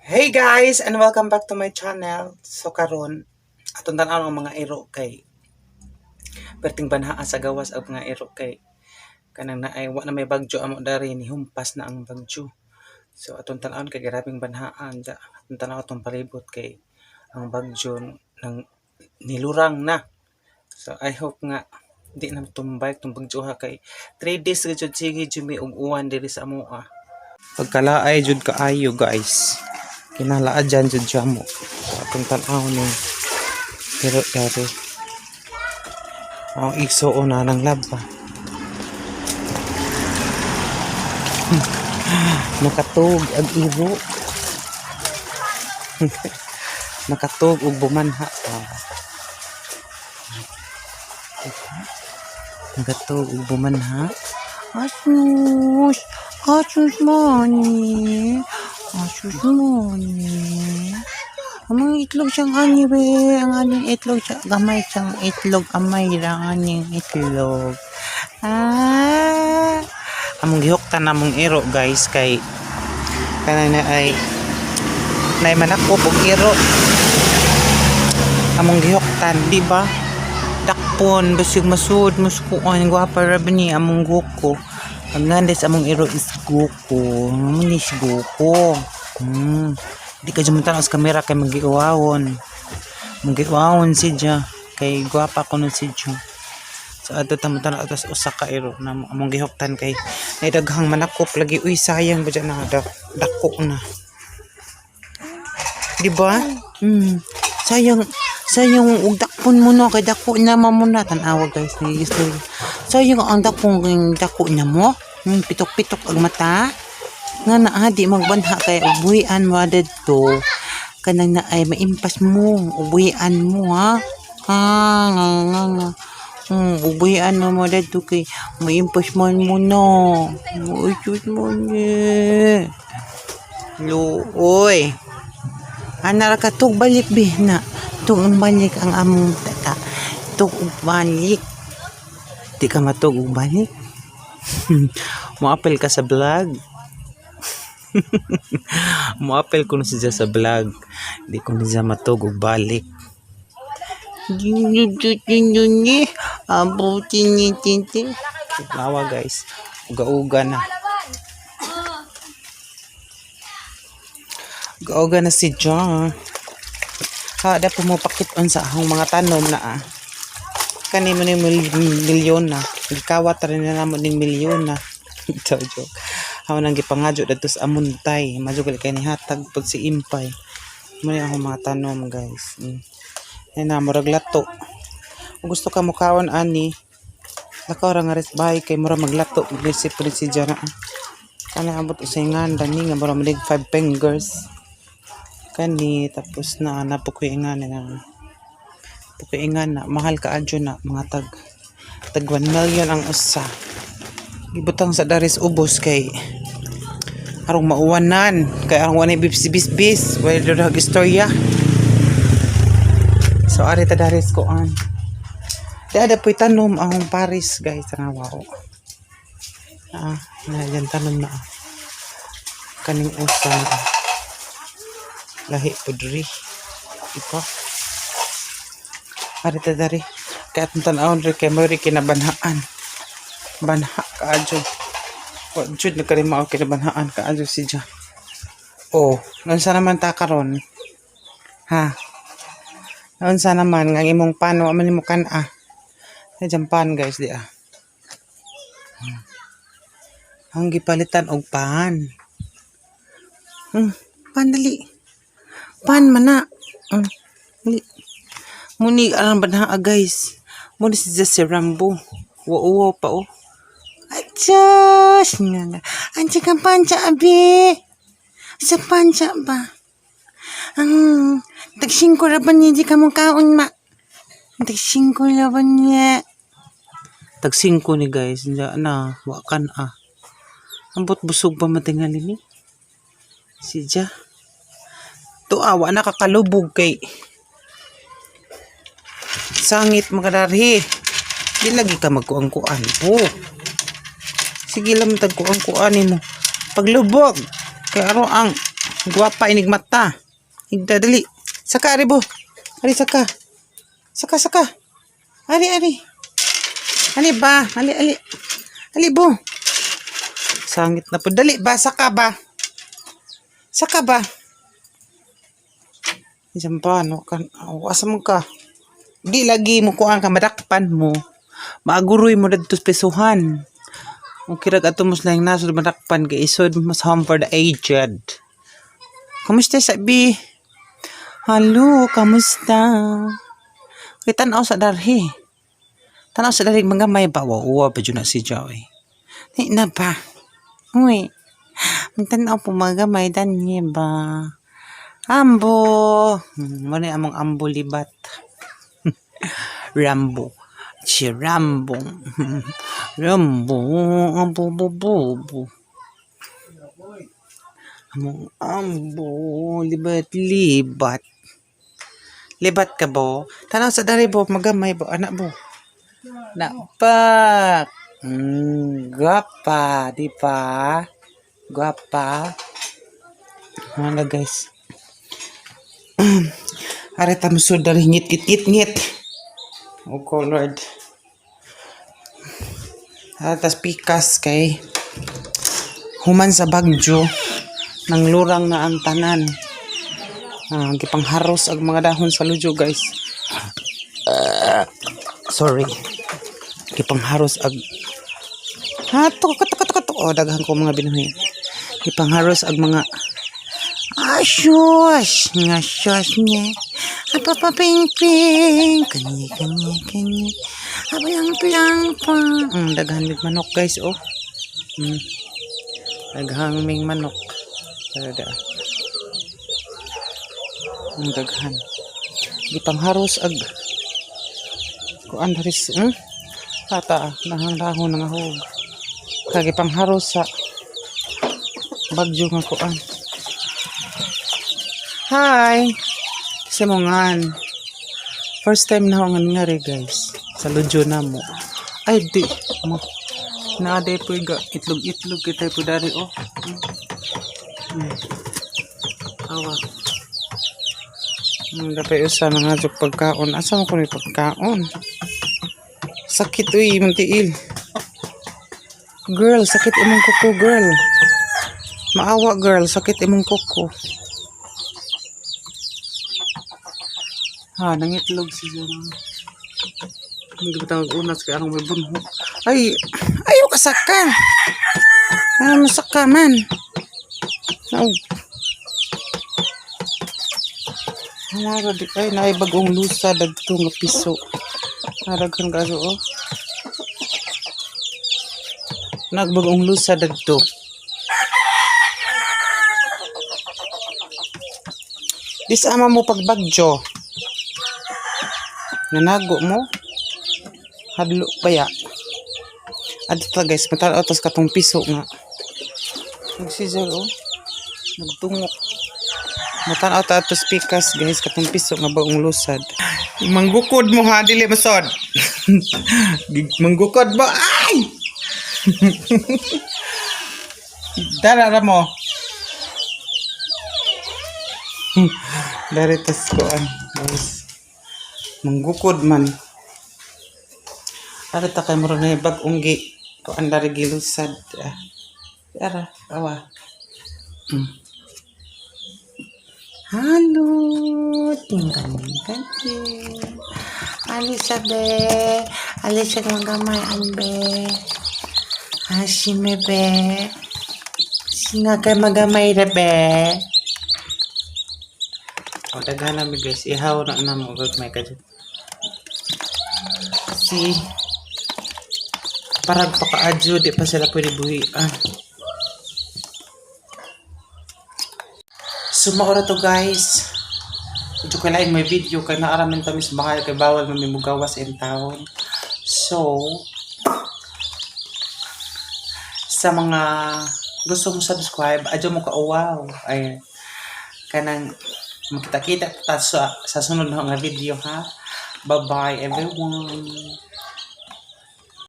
Hey guys, and welcome back to my channel. So karon atong tan-awon ang mga iro kay perting banhaa sa gawas ang mga iro kay kanang naay wa na may bagyo amo dari, ni humpas na ang bagyo. So atong tan-awon kay grabeng banhaan da. Atong tan-awon atong palibot kay ang bagyo nang nilurang na. So I hope nga di na tumbay tong bagyo ha, kay 3 days jud sige jud mi og uwan diri sa amoa. Pagkalaay jud kaayo, guys. Kinalaadyan jud siya mo. So atong tan-awon ni pero dari ang igsuon na ng laba. Nakatug ag iro. Nakatug og bumanha pa. Nakatug og bumanha. Asus! Asus, mani! Asus, mani! Ang mga itlog siyang ani be. Ang aning itlog siya. Gamay siyang itlog. Gamay lang aning itlog. Ah! Among gihuktan namong iro, guys, kay kanang na ay nay manakop og iro. Among gihuktan, di ba? Dakpon basig masud muskuan, gwapa ra ba ni among Goku. Ang ngandes among iro is Goku. Amo ni si Goku. Di ka dyan sa kamera kay magiuwawon. Magiuwawon si Ja. Kay gwapa ko nun si Ja. So adto ta mo tan-aw tas usa ka iro na among gihuktan kay nay daghang manakop lagi. Uy, sayang ba dyan na dako na. Di ba? Sayang, sayang og dakpon mo no kay dako na man mo na. Tan-awa, guys, ni istorya. Sayang ang dakpon kay dako na mo. Pitok-pitok ang mata. Nga na ah, di magbanha kay ubuhian mo didto. Kanang na ay maimpas mo, ubuhian mo ha. Ha, nga nga nga. Ubuhian mo mo didto kay maimpas man mo na. Uy, mo ni. Luoy. Ana ra ka tug balik bi na. Tug balik ang among tata. Tug balik. Di ka matug og balik. Moapil ka sa vlog. Moapil ko na siya sa vlog. Di ko niya matug og balik. Abuti ni tinti. Lawa, guys. Uga-uga na. Uga-uga na si John. Ha, dapat mo pakit-on sa akong mga tanom na ah. Kani mo ni milyon na. Gikawat rin na namo ning milyon na. Joke, joke. Ako nang gipangadyo dadto sa Amuntay. Madyo gali kay ni hatag pag si Impay. Mo ni akong mga tanom, guys. Yan na, murag lato. Kung gusto ka mukaon ani, lakaw ra nga res bahay kay mura maglato. Magisip po si Jana. Kani abot sa nganda ni nga mura malig five fingers. Kani tapos na napukoy nga na. Pukoy nga na mahal ka adyo na mga tag tag 1 million ang usa. Gibutang sa daris ubos kay arong mauwanan kay arong wanay bis bis bis wala do istorya. So ari ta daris ko an. Di ada po'y tanom ang Paris, guys, tanawa ko. Ah, na yan tanom na. Kaning usa na. Lahi po diri. Ipa. Ari ta dari. Kay atong tan-awon ri kay mo ri kinabanhaan. Banha kaadyo. Wa jud nagkalima og kinabanhaan kaadyo si Ja. Oh, unsa naman ta karon? Ha? Unsa naman nga imong pan wa man nimo kan-a? Ay pan, guys, di ah. Ang gipalitan og pan. Pan dali. Pan man na. Dali. Muni alang banha, guys. Muni si si Rambo. Wa pa oh. Adyos! Nga nga. Andiyan ka pancha, abi. Sa pancha ba? Ang tag-singko ra ba niya di ka mo kaon ma? Tag-singko ra ba niya? Tag-singko ni, guys. Diya na, wa kan ah. Ambot busog pa matingali ni. Si Ja. To ah, wa nakakalubog kay sangit makadarhi. Di lagi ka magkuang-kuan po. Sige lang tagkuang-kuan mo. Paglubog kay aro ang Gwapa inig mata. Higda, dali. Saka, ari bo. Ari, saka. Saka, saka. Ari, ari. Ali ba? Ali, ali. Ali bo. Sangit na po. Dali ba? Saka ba? Saka ba? Isang pa, no? Kan, oh, asa mo ka? Di lagi mo kuan ka, madakpan mo. Maaguroy mo dadto sa pesuhan. Okay ra ato mo sila yung nasod madakpan kay isod mas home for the aged. Kumusta sa bi? Hello, kamusta? Kay tan-aw sa darhi. Tan-aw sa darhi mga may ba wa uwa pa jud na si Joey. Di na ba? Uy. Tan-aw po mga gamay danhi ba? Ambo. Mo ni among ambo libat. Rambo. Si Rambo. Rambo. Ambo bo bo bo. Among ambo. Libat libat. Libat ka bo? Tanaw sa dari bo, magamay bo, anak bo. Napak. Gwapa, di ba? Gwapa. Wala, guys. Are tamusod dari ngit ngit ngit ngit. Oh, colored. Ah, tas pikas kay human sa bagyo nang lurang na ang tanan. Ah, gipangharos ang mga dahon sa lujo, guys. Ah, sorry. Gipangharos ag Hato kato kato kato. Oh, daghan ko mga binuhi. Gipangharos ag mga Asyos! Nga shush niya. Apapaping ping. Kanya, kanya, kanya. Apalang plang pa. Daghan mig manok, guys, oh. Daghang ming manok. Tara da. Ang daghan. Gipangharos ag kuan haris, Tata, nahang dahon nga hog. Kagi pangharos sa bagyo nga kuan. Hi! Simongan. First time na ako nga ngari, guys. Sa ludyo na mo. Ay, di. Mo. Naaday po ga. Itlog-itlog kita po dari, oh. Awa. Dapat usa mga jok pagkaon. Asa mo ko ni pagkaon? Sakit uy, imong tiil. Girl, sakit imong kuko, girl. Maawa, girl, sakit imong kuko. Ha, nangitlog si Zara. Hindi ba tawag unas kaya anong may bunho? Ay, ayaw ka saka. Ano mo saka man? Naog. Hanara di ay naay bagong lusa dagto nga piso. Naraghan kaso oh. Nagbagong lusa dagto. Disama mo pagbagyo. Nanago mo. Hadlo pa ya. Adto ta, guys, matanaw tas katong piso nga. Nagsizor oh. Nagtungok. Matanaw ta atos pikas, guys, katong piso nga bagong lusad. Manggukod mo ha, dili masod. Manggukod mo. Ay! Dara ra mo. Dari tas kuan, guys. Manggukod man. Ara ta kay murag na bag-ong gi kuan dari gilusad. Ah. Ara, awa. Halo, tingkan kani. Alisa be, alisa magamay ambe. Hashime be. Singa kay magamay ra be. O daghan na mi, guys, ihaw na na mo gagmay ka. Si parang pakaadyo di pa sila pwede buhian. So mao ra to, guys. Medyo kailangan may video kay naaraman kami sa bahay kay bawal man mi mugawas in town. So sa mga gusto mo subscribe, adyo mo ka oh, wow. Ay kanang makita-kita ta sa sunod na nga video ha. Bye-bye, everyone.